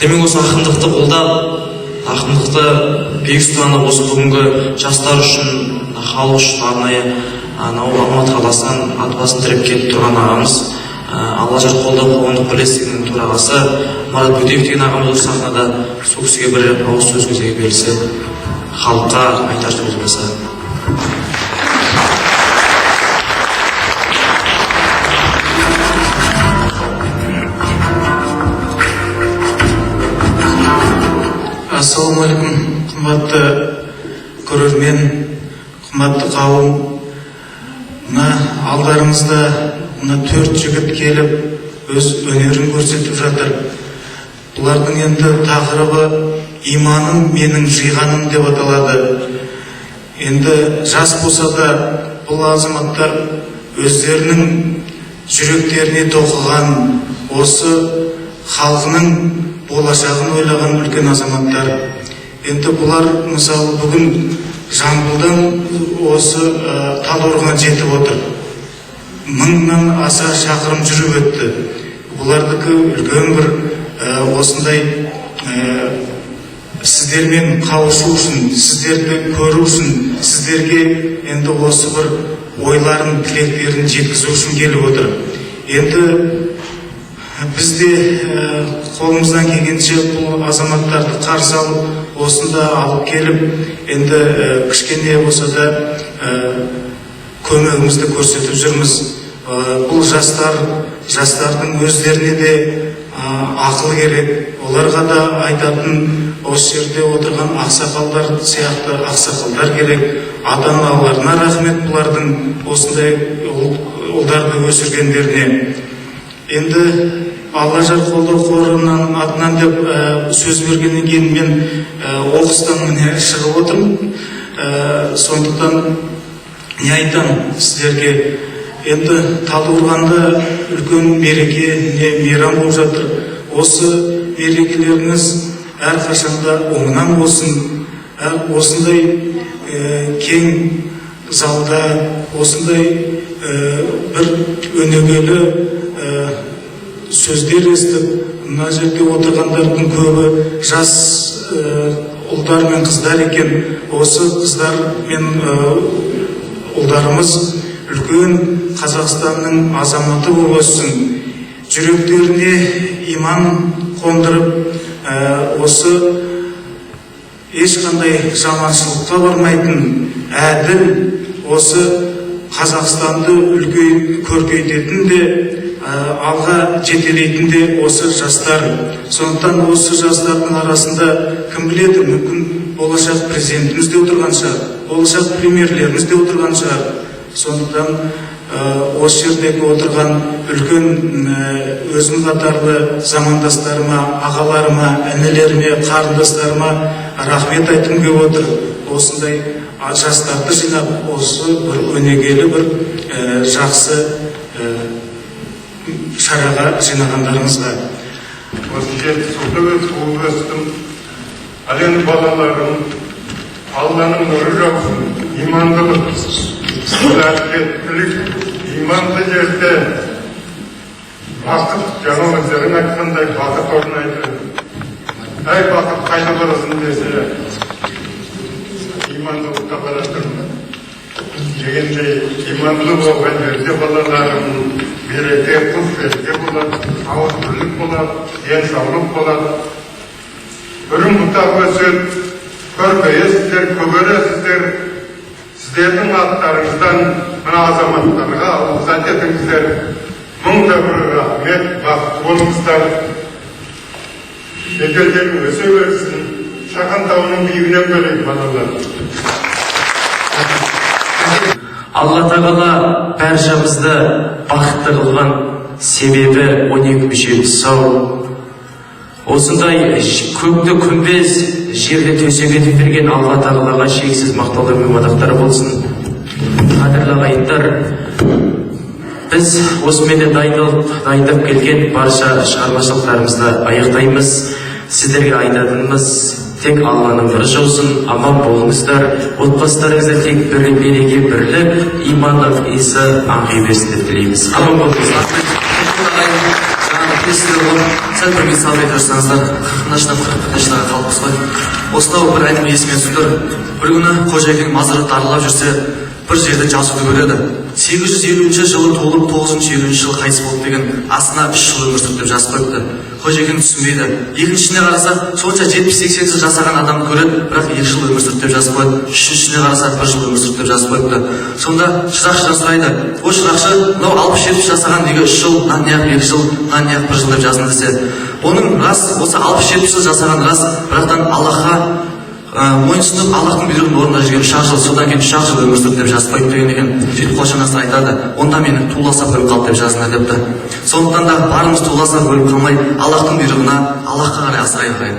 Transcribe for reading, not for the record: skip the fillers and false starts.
Демек, осы ақындықты қолдап, ақындықты биік ұстанып, осы бүгінгі жастар үшін, халық үшін арнайы анау Алматы қаласынан ат басын тіреп келіп тұрған ағамыз, Алла жар қолдау қоғамдық бірлестігінің төрағасы Марат Бөтеев деген ағамыз осы сахнада. Сол кісіге бір ауыз сөз кезегі берілсе, халыққа айтар сөзі болса. Ассалаумағалейкум, қымбатты көрермен, қымбатты қауым! Мына алдарыңызда мына төрт жігіт келіп, өз өнерін көрсетіп жатыр. Бұлардың енді тақырыбы «Иманым менің жиғаным» деп аталады. Енді жас болса да, бұл азаматтар өздерінің жүректеріне тоқыған, осы халқының болашағын ойлаған үлкен азаматтар. Енді бұлар, мысалы, бүгін Жамбылдан осы Талдықорғанға жетіп отыр, 1000-нан аса шақырым жүріп өтті. Бұлардікі үлкен бір осындай сіздермен қауышу үшін, сіздерді көру үшін, сіздерге енді осы бір ойларын, тілектерін жеткізу үшін келіп отыр. Енді біз де қолымыздан келгенше бұл азаматтарды қарсы алып, осында алып келіп, енді кішкене болса да көмегімізді көрсетіп жүрміз. Бұл жастар, жастардың өздеріне де ақыл керек. Оларға да айтатын осы жерде отырған ақсақалдар сияқты ақсақалдар керек. Ата аналарына рахмет бұлардың осындай ұлдарды өсіргендеріне. Енді Алла жар қолдау қорының атынан деп сөз бергеннен кейін мен оқыстан міне шығып отырмын. Сондықтан не айтамын сіздерге? Енді Талдықорғанда үлкен мереке, не мейрам болып жатыр. Осы мерекелеріңіз әрқашанда оңынан болсын. Әр осындай кең залда осындай бір өнегелі сөздер естіп, мына жерде отырғандардың көбі жас ұлдар мен қыздар екен. Осы қыздар мен ұлдарымыз үлкен Қазақстанның азаматы болып өссін, жүректеріне иман қондырып, осы ешқандай жаманшылыққа бармайтын, әділ, осы Қазақстанды үлкен көркейтетін де, алға жетелейтін де осы жастар. Сондықтан осы жастардың арасында, кім біледі, мүмкін, болашақ президентіміз де отырған шығар, болашақ премьерлеріміз де отырған шығар. Сондықтан осы жердегі отырған үлкен өзім қатарлы замандастарыма, ағаларыма, інілеріме, қарындастарыма рахмет айтқым келіп отыр. Осындай жастарды жинап, осы бір өнегелі, бір жақсы шараға жинағандарыңызға. Осы Жетісуда туып өстім. Ал енді, балаларым, Алланың нұры жаусын, имандылық, бұл әділеттілік, иманды жерде бақыт, жаңа өздерің айтқандай, бақыт орнайды. Әй, бақыт, қайда барасың десе, имандылыққа бара жатырмын дегендей, иманды болған жерде, балаларым, береке, құт береке болады, ауызбірлік болады, денсаулық болады, үрім бұтақ өседі, көркейесіздер, көгересіздер. Сіздердің аттарыңыздан мына азаматтарға алғыс етіңіздер. Мың да бір рахмет, бақытты болыңыздар, беделдерің өсе берсін. Шахан тауының биігінен көрейік, балалар. Алла тағала баршамызды бақытты қылған себебі 12 мүшеміз сау, осындай көкті күмбез, жерді төсек етіп берген Алла тағалаға шексіз мақтаулар мен мадақтар болсын. Қадірлі ағайындар, біз осымен де дайындалып, дайындап келген барша шығармашылықтарымызды аяқтаймыз. Сіздерге айтатынымыз: тек Алланың нұры жаусын, аман болыңыздар, отбасыларыңызда тек бір береке, бірлік, иманның иісі аңқи берсін деп тілейміз. Аман болыңыздар. Сәл бір мысал айтып тұрсаңыздар. Қырқына шыдап, 41-іне шыдаған халықпыз ғой. Осынау бір әңгіме есіме түсіп тұр. Бір күні Қожекең мазаратты аралап жүрсе, бір жерде жазуды көреді: 850-жылы туылып, 950-жылы қайтыс болды деген, астына 3 жыл өмір сүрді деп жазып қойыпты. Қожекең түсінбейді. Екіншісіне қараса, сонша 70-80 жыл жасаған адамды көреді, бірақ 2 жыл өмір сүрді деп жазып қояды. Үшіншісіне қараса, 1 жыл өмір сүрді деп жазып қойыпты. Сонда шырақшыдан сұрайды: «О, шырақшы, мынау 60-70 жасаған неге 3 жыл, мына неғып 2 жыл, мына неғып 1 жыл деп жаздың?» десе, оның рас, осы 60-70 жыл жасаған рас, бірақтан Аллахқа мойынсұнып, Аллахтың бұйрығын орындап жүрген 3-ақ жыл, содан кейін 3-ақ жыл өмір сүрді деп жазып қойды деген екен. Сөйтіп Қожа Насыр айтады: «Онда мені туласап өліп қалды деп жазыңдар», – депті. Сондықтан да барымыз туласап өліп қалмай, Аллахтың бұйрығына, Аллахқа қарай асығайық, ағайын.